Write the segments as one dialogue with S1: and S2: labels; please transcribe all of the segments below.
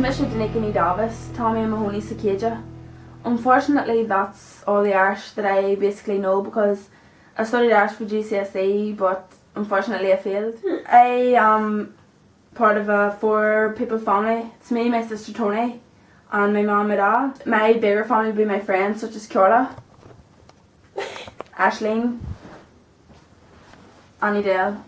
S1: mise Danica Ní Davis, Tá mé i mo chónaí sa Céide. Unfortunately that's all the Irish that I basically know because I studied Irish for GCSE but unfortunately I failed. I am part of a four people family. It's me, my sister Tony and my mum and dad. My bigger family would be my friends such as Carla, Ashleen and Edel.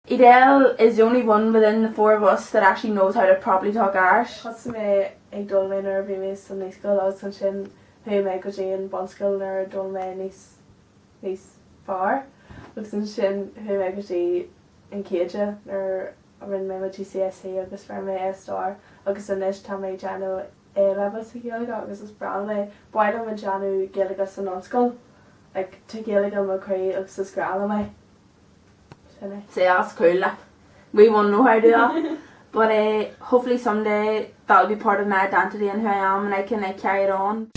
S1: Edel is the only one within the four of us that actually knows how to properly talk Irish.
S2: Thosaigh mé ag d'fhoghlaim é nuair a bhí mé sa naíscoil agus ansin chuaigh mé go dtí an bunscoil nuair a d'fhoghlaim mé níos níos fearr agus ansin chuaigh mé go dtí an Céide nuair a rinne mé mo GCSE agus fuair mé A star agus anois tá mé ag déanamh A level sa Ghaeilge agus is breá liom é. Ba mhaith liom a déanamh Gaeilge san ollscoil. Like tá Gaeilge i mo chroí agus is grá liom é.
S1: Sin é. Say that's cool like we won't know how to do that but eh hopefully someday that'll be part of my identity and who I am and I can like carry it on.